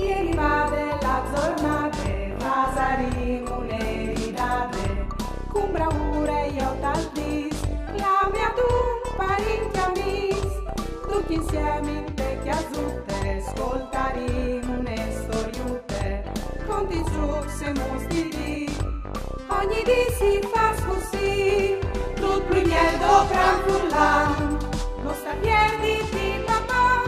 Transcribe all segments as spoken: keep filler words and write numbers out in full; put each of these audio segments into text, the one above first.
Che rivade la zornade, fasarìn une ridade, cun braure jo tal dis, clame adun parint e amis, ducj insiemi inte cjasute, scoltarìn une storiute, cun di zucs e muts di ri. Ogni dì si fâs cussì, dut plui biel dopran furlan. No sta pierditi, Maman,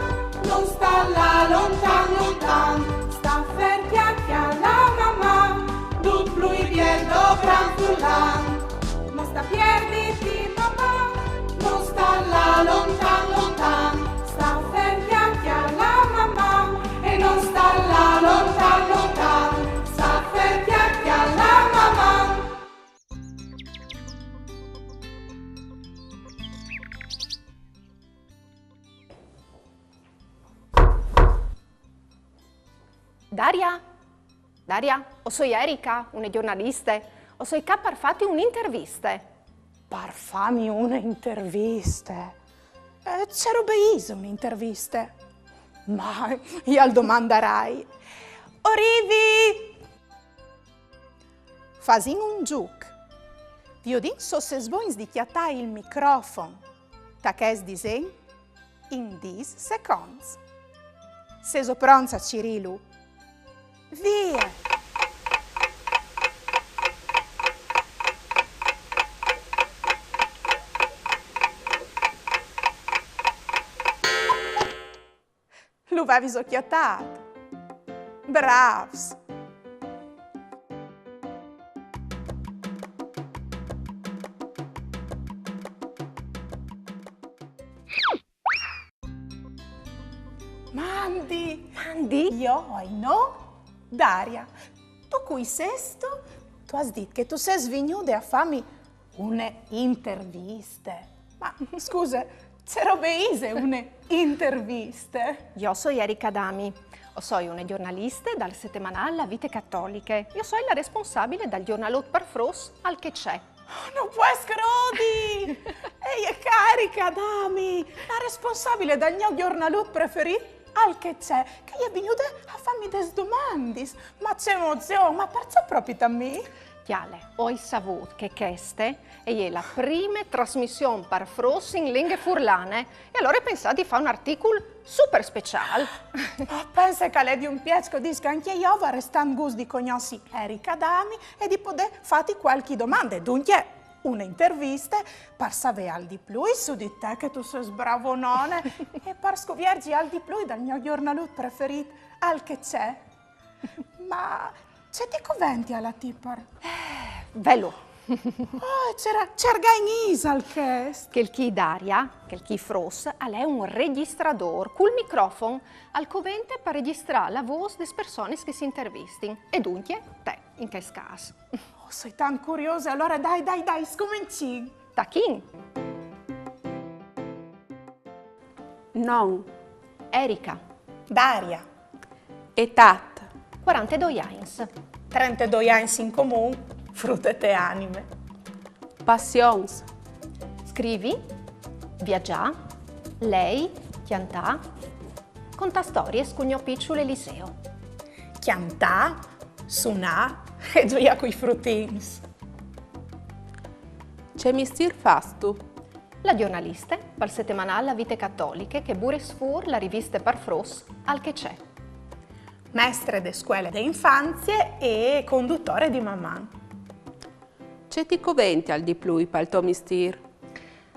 no sta lâ lontan, lontan. Sta fer, cjacle, Maman, dut plui biel dopran furlan. No sta pierditi, Maman, no sta lâ lontan, lontan. Sta fer, cjacle, Maman, e no sta lâ lontan, lontan. Sta fer, cjacle, Maman. Daria? Daria, o soi Erika, une gjornaliste. O soi ca par fâti une interviste. Par fâmi une interviste? Eh, ce robe ise une interviste? Ma jo al domandarai. O rivi! Fasìn un zûc. Viodìn se o sês bogns di cjatâ il microfon ta chest disen in dîs seconts. Sêso pronts a cirîlu? Vie! Lu vêso cjatât? Brâfs! Mandi! Mandi? Jo o ai non Daria. Tu cui sêstu? Tu âs dit che tu sês vignude a fâmi une interviste. Ma scuse, ce robe ise une interviste? Jo o soi Erika Adami. O soi une gjornaliste dal setemanâl La Vite Catoliche. Jo o soi la responsabile dal gjornalot par fruts Al che c'è. No pues crodi! E je Erika Adami, la responsabile dal gno gjornalot preferît, Al che c'è, che e je vignude a fâmi des domandis. Ma ce emozion, ma parcè propit a mi? Cjale, o ai savût che cheste e je la prime trasmission par fruts in lenghe furlane, e alore o ai pensât di fâ un articul super speciâl. Ma pense che al è di un piaç, che o dîs che ancje jo o varès tant gust di cognossi Erika Adami e di podê fâti cualchi domande. Duncje, une interviste par savê alc di plui su di te, che tu sês bravonone, e par scuvierzi alc di plui dal gno gjornalot preferît, Al che c'è. Ma ce ti covential a ti par... Eh, velu. Oh, ce ra-, ce argagn isal chest? Chel chi, Daria, chel chi, fruts, al è un regjistradôr cul microfon. Al covente par regjistrâ la vôs des personis che si intervistin. E duncje, te, in chest câs. Oh, o soi tant curiose, alore dai, dai, dai, scomencìn. Tachìn! Non. Erika. Daria. Etât. Cuarantedoi agns. Trentedoi agns in comun, frute te anime. Passions. Scrivi, viagjâ, lei, cjantâ, contâ storiis cul gno piçul Eliseo. Cjantâ, sunâ e zuiâ cui frutins. Ce mistîr fâstu? La gjornaliste, pal setemanâl La Vite Catoliche, che e bure fûr la riviste par fruts Al che c'è. Mestre de scuele de infanzie e condutore di Maman. Ce ti covential di plui pal to mistîr?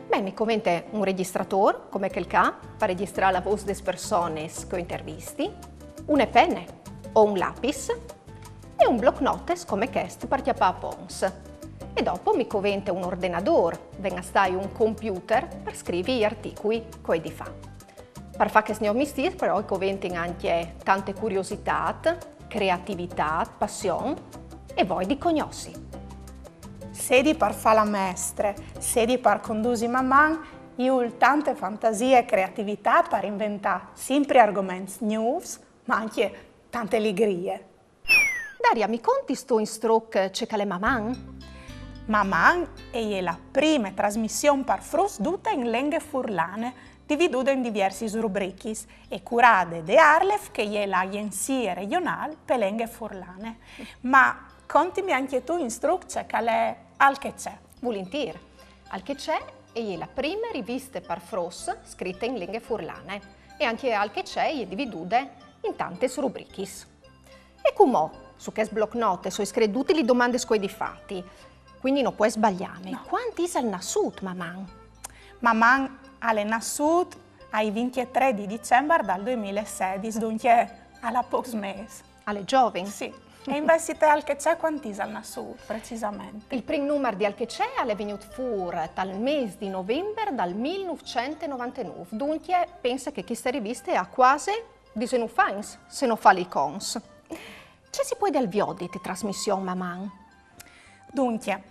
Beh, mi covente un regjistradôr, come chel ca, par regjistrâ la vôs des personis che o intervisti, une pene o un lapis, e un blocnotes come chest par cjapâ aponts. E dopo mi covente un ordenadôr, ven a stâi un computer, par scrivi i articui che o ai di fâ. Par fâ chest gno mistîr, però, e coventin ancje tante curiositât, creativitât, passion e voie di cognossi. Sedi par fâ la mestre, sedi par condusi Maman, e vûl tante fantasie e creativitât par inventâ simpri argoments gnûfs, ma ancje tante ligrie. Daria, mi contistu in struc ce che al è Maman? Maman e je la prime trasmission par fruts dute in lenghe furlane. dividude in diviersis rubrichis e curade de ARLeF, che e je la Agjenzie Regjonâl pe Lenghe Furlane. Ma contimi ancje tu, Instrucce, ce che al è Alc e ce. Vulintîr. Alc e ce e je la prime riviste par fruts scrite in lenghe furlane. E ancje Alc e ce e je dividude in tantis rubrichis. E cumò, su chest blocnot, o ai scrite dutis lis domandis che o ai di fâti. Cuindi no pues sbaliâmi. No. Cuant isal nassût Maman? Maman al è nassût ai vincjetrê di Dicembar dal doi mil e sedis, duncje al à pôcs mês. Al è zovin. Sì. E invezit Alc e ce cuant isal nassût, precisamente? Il prin numar di Alc e ce al è vignût fûr tal mês di Novembar dal mil nûfcent e novantenûf. Duncje, pense che cheste riviste e à cuasi disenûf agns, se no fâs lis contis. Ce si puedial viodi te trasmission Maman? Duncje,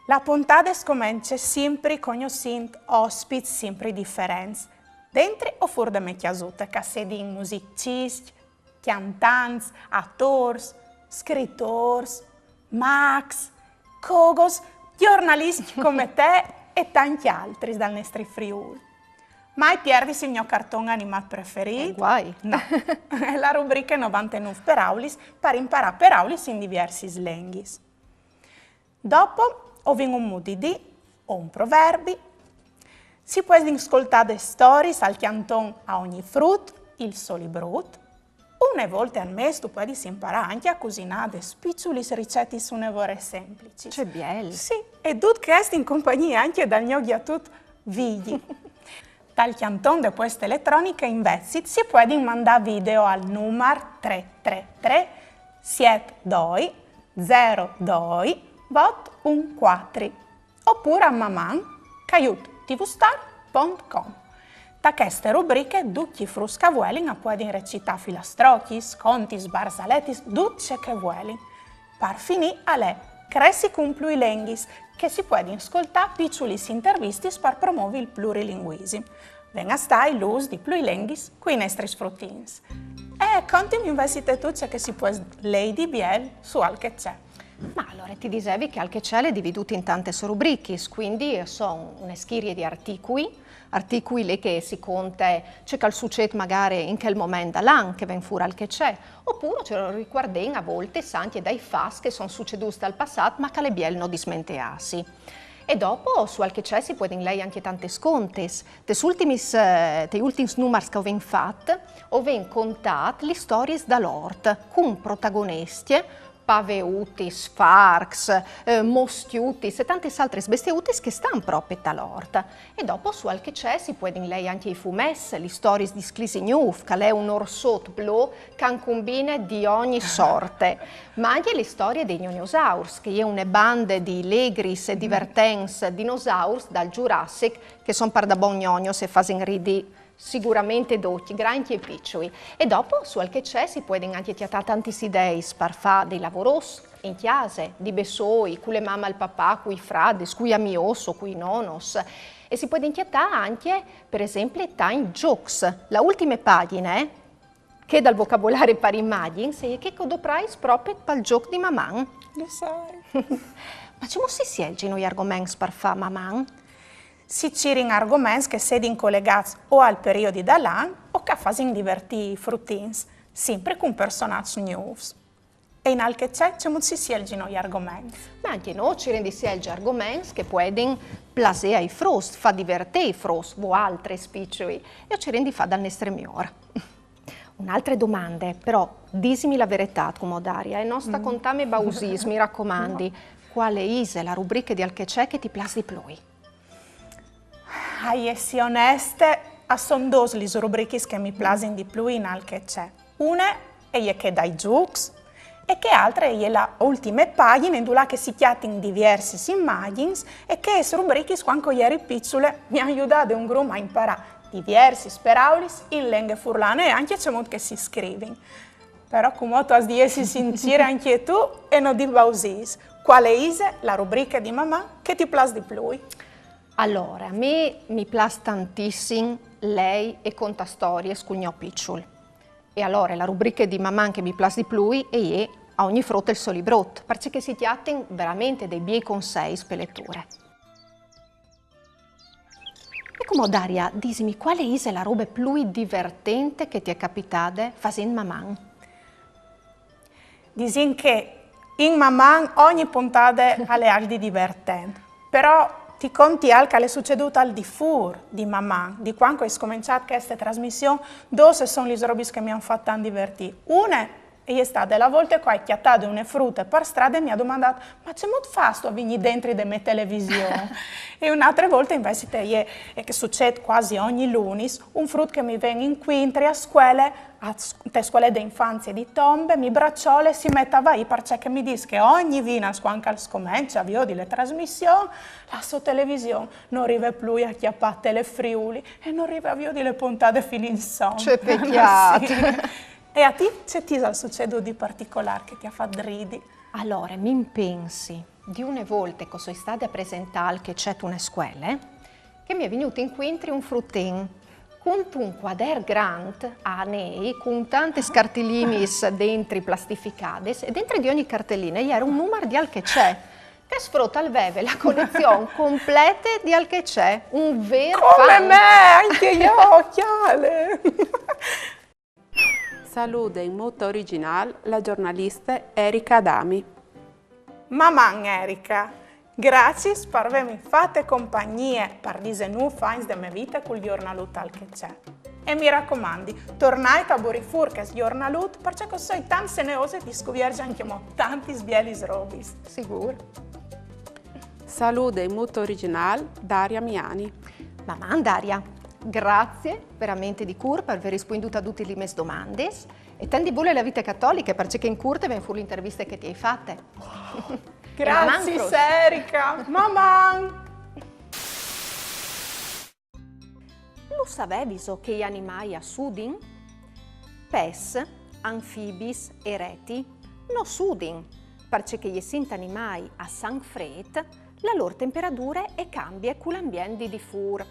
la pontade e scomence simpri cognossint ospits simpri diferents, dentri o fûr de mê cjasute, che a sedin musiciscj, cjantants, atôrs, scritôrs, macs, cogos, gjornaliscj come te e tancj altris dal nestri Friûl. Mai pierdisi il gno carton animât preferît. Eh, guai. No. È la rubriche novantenûf peraulis, par imparâ peraulis in diviersis lenghis. Dopo o vin un mût di dî o un proverbi. Si puedin scoltâ des storiis al cjanton A ogni frut il so librut. Une volte al mês tu puedis imparâ ancje a cusinâ des piçulis ricetis une vore semplicis. Ce biel! Sì, e dut chest in compagnie ancje dal gno gjatut Vigji. Tal cjanton de pueste eletroniche invezit si puedin mandâ video al numar trê trê trê siet doi zero doi vot un cuatri, opûr a maman caiut tvstar pont com. Ta cheste rubriche ducj i fruts che a vuelin a puedin recitâ filastrocjis, contis, barzaletis, dut ce che a vuelin. Par finî al è Cressi cun plui lenghis, che si puedin scoltâ piçulis intervistis par promovi il plurilinguisim. Ven a stâi l'ûs di plui lenghis cui nestris frutins. E contimi invezit tu ce che si pues lei di biel su Alc e ce. Ma alore ti disevi che Alc e ce al è dividût in tantis rubrichis, cuindi a son une schirie di articui, articui li che si conte ce che al sucêt magari in chel moment dal an che ven fûr Alc e ce, opûr ce ricuardìn a voltis ancje dai fats che a son sucedûts tal passât, ma che al è biel no dismenteâsi. E dopo, su Alc e ce si puedin lei ancje tantis contis. Tes ultimis, eh, tes ultims numars che o vin fat, o vin contât lis storiis dal ort, cun protagoniscj paveutis, farcs, eh, moscjutis e tantis altris bestiutis che a stan propit tal ort. E dopo su Alc e ce si puedin lei ancje i fumets, lis storiis di Sclisignûf, che al è un orsot blu che al cumbine di ogni sorte, ma ancje la storie dai gnognosaurs, che e je une bande di legris e divertents dinosaurs dal Jurassic, che a son pardabon gnognos e a fasin ridi siguramente ducj, grancj e piçui. E dopo, su Alc e ce, si puedin ancje cjatâ tantis ideis par fâ dai lavorôs in cjase, di bessôi, cu la mame, il papà, cui fradis, cui amiôs o cui nonos. E si puedin cjatâ ancje, par esempli, tancj zûcs. La ultime pagjine, chê dal vocabolari par imagjins, e je chê che o doprais propit pal zûc di Maman. Lu sai. Ma cemût si sielzino i argoments par fâ Maman? Si cirin argoments che a sedin colegâts o al periodi dal an o che a fasin divertî i frutins, simpri cun personaçs gnûfs. E in Alc e ce, cemût si sielzino i argoments? Ma ancje nô o cirìn di sielzi argoments che a puedin plasê ai fruts, fâ divertî i fruts, voaltris piçui, e o cirìn di fâ dal nestri miôr. Une altre domande, però disimi la veretât cumò, Daria, e no sta contâmi bausîs, mi racomandi. Cuale ise la rubriche di Alc e ce che ti plâs di plui? A jessi oneste, a son dôs lis rubrichis che mi plasin di plui in Alc e ce. Une e je chê dai zûcs, e chê altre e je la ultime pagjine, indulà che si cjatin diviersis imagjins, e chês rubrichis, cuant che o jeri piçule, mi àn judade un grum a imparâ diviersis peraulis in lenghe furlane e ancje cemût che si scrivin. Però cumò tu âs di jessi sincire ancje tu e no dî bausîs. Cuale ise la rubriche di Maman che ti plâs di plui? Alore, a mi mi plâs tantissim lei e contâ storiis cul gno piçul. E alore, la rubriche di Maman che mi plâs di plui e je A ogni frut il so librut, parcè che si cjatin verementri dai biei conseis pe leture. E Cumò, Daria, disimi, quale ise la robe plui divertente che ti è capitade fasint Maman? Disìn che in Maman ogni puntade al è alc di divertent. Però ti conti alc che al è sucedût al di fûr di Maman, di cuant che o ai scomençât cheste trasmission. Dôs a son lis robis che mi àn fat tant divertî. Une e je stade la volte che o ai cjatade une frute par strade e mi à domandât: «Ma cemût fâstu a vignî dentri de mê television?» E une altre volte invezit e je, e che sucêt cuasi ogni lunis, un frut che mi ven incuintri a scuele, a s-, te scuele de infanzie di Tombe, mi braçole e si met a vaî, parcè che mi dîs che ogni vinas, cuant che al scomence a viodi la trasmission, la sô television no rive plui a cjapâ Telefriuli e no rive a viodi la puntade fin insom. Ce pecjât! Sì. E a ti, ce ti isal sucedût di particolâr che ti à fat ridi? Alore, mi impensi di une volte che o soi stade a presentâ alc che al è te scuele, che mi è vignût incuintri un frutin cuntun cuader grant a anei, cun tantis cartilinis dentri plastificadis, e dentri di ogni cartiline e jere un numar di alc che al è. Chest frut al veve la colezion complete di alc che al è, un vêr fan. Come me, ancje jo, cjale! Salude in mût origjinâl la gjornaliste Erika Adami. Maman Erika, graciis par vêmi fate compagnie par disenûf agns de mê vite cul gjornalut Alc che al è. E mi racomandi, tornait a burî fûr chest gjornalut, parcè che o soi tant seneose di scuvierzi ancjemò tantis bielis robis. Sigûr. Salude in mût origjinâl Daria Miani. Maman Daria, graciis verementri di cûr par vê rispuindût a dutis lis mês domandis. E tant di bule la vite catoliche, parcè che in curt e ven fûr la interviste che ti ai fate. Graciis, Erika! Maman! Lu saveviso che i animâi a sudin? Pes, anfibis e reti no sudin, parcè che, jessint animâi a sanc frêt, la lôr temperadure e cambie cul ambient di di fûr.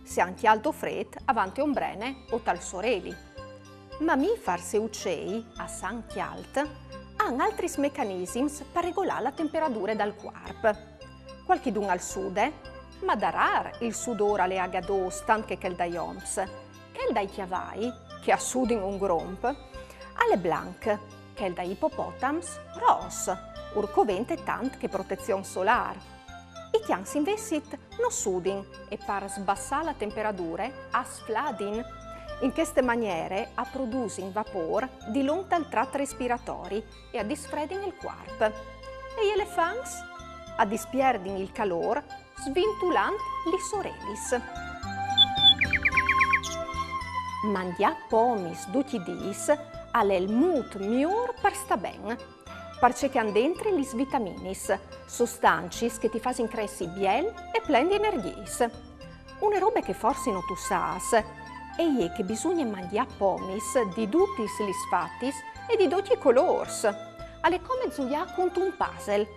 Se a àn cjalt o frêt, a van te ombrene o tal soreli. Mamifars e ucei, a sanc cjalt, a àn altris mecanisims par regolâ la temperadure dal cuarp. Cualchidun al sude, ma da râr il sudôr al è agadôs tant che chel dai oms. Chel dai cjavai, che a sudin un gronp, al è blanc, chel dai ipopotams ros, ur covente tant che protezion solâr. I cjans invezit no sudin e par sbassâ la temperadure a sfladin. In cheste maniere a produsin vapôr dilunc dal trat respiratori e a disfredin il cuarp. E i elefants? A dispierdin il calôr svintulant lis orelis. Mangjâ pomis ducj i dîs al è il mût miôr par stâ ben, parcè che a àn dentri lis vitaminis, sostancis che ti fasin cressi biel e plen di energiis. Une robe che forsit no tu sâs e je che bisugne mangjâ pomis di dutis lis fatis e di ducj i colôrs. Al è come zuiâ cuntun puzzle.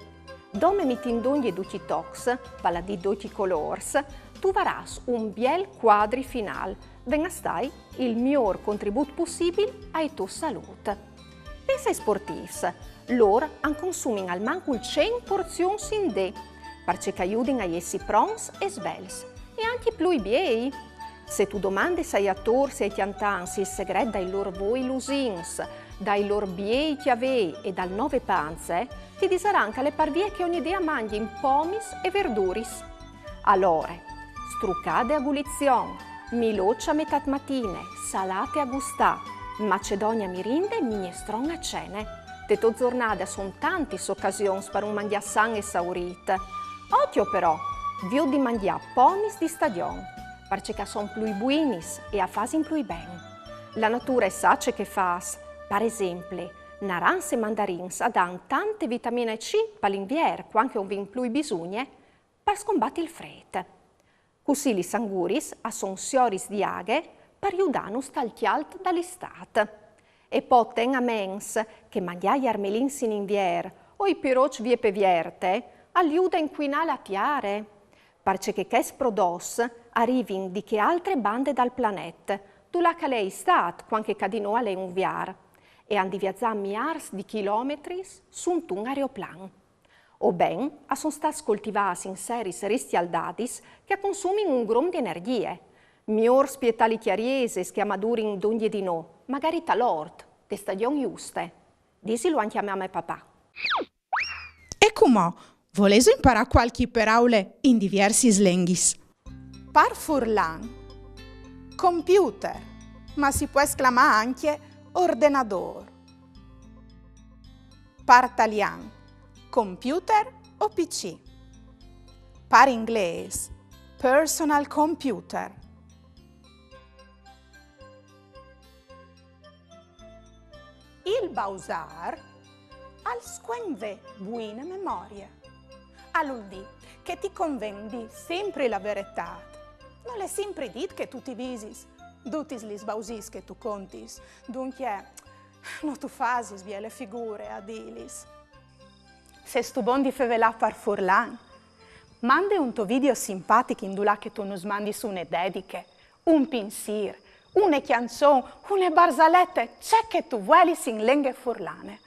Dome mitint dongje ducj i tocs, vâl a dî ducj i colôrs, tu varâs un biel cuadri finâl, ven a stâi il miôr contribût pussibil ae tô salût. Pensa ai sportîfs, lôr a 'nd consumin almancul cent porzions in dì, parcè che a judin a jessi pronts e svelts, e ancje plui biei. Se tu domandis ai atôrs e ai cjantants il segret dai lôr voi lusins, dai lôr biei cjavei e dal nove panze, ti disaran che al è par vie che ogni dì a mangjin pomis e verduris. Alore, strucade a gulizion, miloç a metât matine, salate a gustâ, macedonie a mirinde e mignestron a cene. Te tô zornade a son tantis ocasions par un mangjâ san e saurît. Ocjo però, viôt di mangjâ pomis di stagjon, parcè che a son plui buinis e a fasin plui ben. La nature e sa ce che e fâs. Par esempi, narançs e mandarins a dan tante vitamine C pal invier, cuant che o 'nd vin plui bisugne, par scombati il frêt. Cussì lis anguris a son sioris di aghe par judânus tal cjalt dal Istât. E po ten a ments che mangjâ i armelins in invier o i piroçs vie pe vierte al jude a incuinâ la tiare, parcè che chescj prodots a rivin di chê altre bande dal planet, dulà che al è Istât, cuant che ca di nô al è Unvier, e a àn di viazâ miârs di chilometris suntun aeroplan. O ben a son stâts coltivâts in seris riscjaldadis che a consumin un grum di energjie. Miôr spietâ li cjariesis che a madurin dongje di nô, magari tal ort, te stagjon juste. Disilu ancje a mame e papà. E cumò, volêso imparâ cualchi peraule in diviersis lenghis? Par furlan, computer, ma si pues clamâ ancje ordenadôr. Par talian, computer o P C. Par inglês, personal computer. Il bausâr al scuen vê buine memorie. Al vûl dî che ti conven dî simpri la veretât. Nol è simpri dit che tu ti visis dutis lis bausîs che tu contis. Duncje, no tu fasis biele figure a dîlis. Sêstu bon di fevelâ par furlan? Mande un to video simpatic indulà che tu nus mandis une dediche, un pinsîr, une cjançon, une barzalete, ce che tu vuelis in lenghe furlane.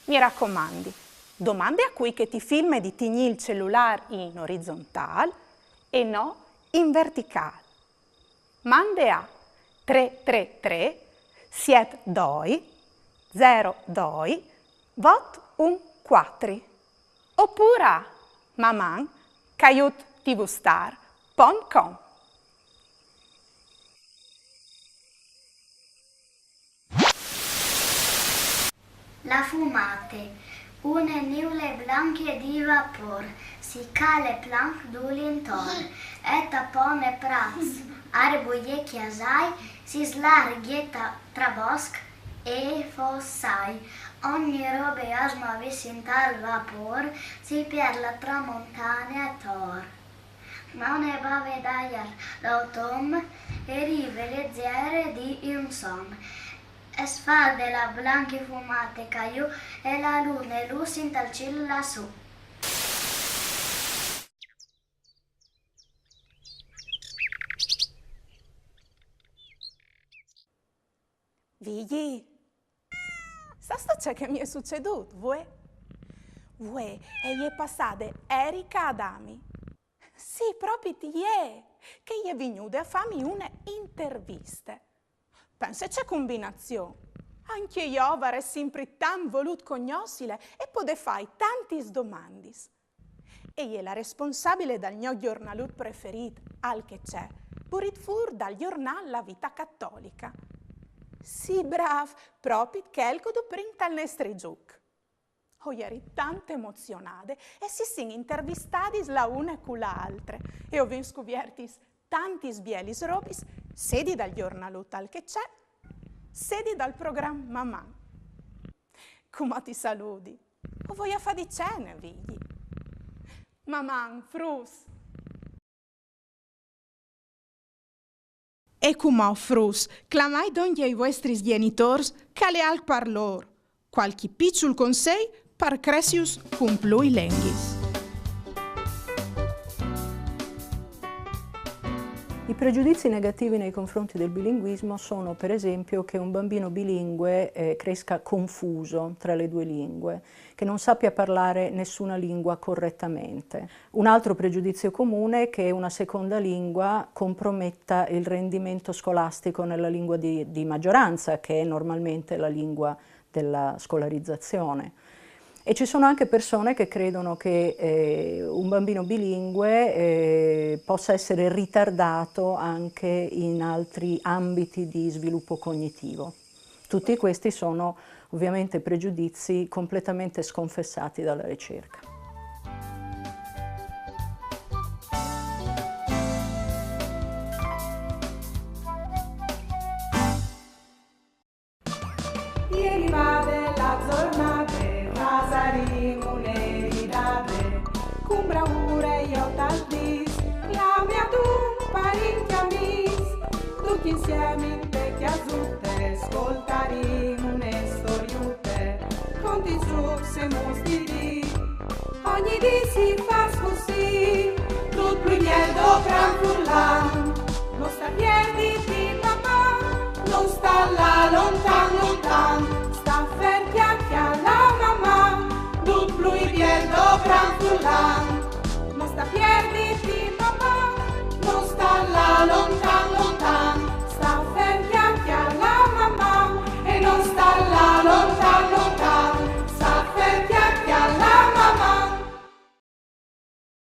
Mi racomandi, domande a cui che ti filme di tignî il celulâr in orizontâl e no in verticâl. Mande a trê trê trê siet doi zero doi vot un cuatri opûr a maman caiut tvstar pont com. La fumate. Une niule blancje di vapôr si cale planc dulintor, e tapone prats, arbui e cjasai, si slargje ta, tra bosc e fossai. Ogni robe a smavìs intal vapôr, si piert la tramontane ator. Ma une bave d'aiar d'auton e rive lezere di insom. E sfalde la blancje fumate ca jù e la lune lûs intal cîl lassù. Vigji, sâstu ce che mi è sucedût, vuê? Vuê e je passade Erika Adami. Sì, propit jê, che e je vignude a fâmi une interviste. Pense ce combinazion! Ancje jo o varès simpri tant volût cognossile e podê fâi tantis domandis. E je la responsabile dal gno gjornalut preferît, Alc e ce, burît fûr dal gjornâl La Vita Cattolica. Sì, brâf, propit chel che o doprìn tal nestri zûc. O jeri tant emozionade e si sin intervistadis la une cu la altre e o vin scuviertis tantis bielis robis, sedi dal gjornalut Alc e ce, sedi dal program Maman. Cumò ti saludi. O voi a fâ di cene, Vigji. Maman, fruts! E cumò, fruts, clamait dongje i vuestris gjenitôrs, che al è alc par lôr. Cualchi piçul consei par cressiju cun plui lenghis. I pregiudizi negativi nei confronti del bilinguismo sono, per esempio, che un bambino bilingue eh, cresca confuso tra le due lingue, che non sappia parlare nessuna lingua correttamente. Un altro pregiudizio comune è che una seconda lingua comprometta il rendimento scolastico nella lingua di, di maggioranza, che è normalmente la lingua della scolarizzazione. E ci sono anche persone che credono che eh, un bambino bilingue eh, possa essere ritardato anche in altri ambiti di sviluppo cognitivo. Tutti questi sono ovviamente pregiudizi completamente sconfessati dalla ricerca. Ieri vade la zornade, fasarìn une ridade, cun braure jo tal dîs, clami adun parint e amîs, ducj insiemi inte cjasute, scoltarìn une storiute, contint zûcs e muts di dì. Ogni dì si fâs cussì, dut plui biel do cran furlan. No sta pierditi, papà, no sta lâ lontan, no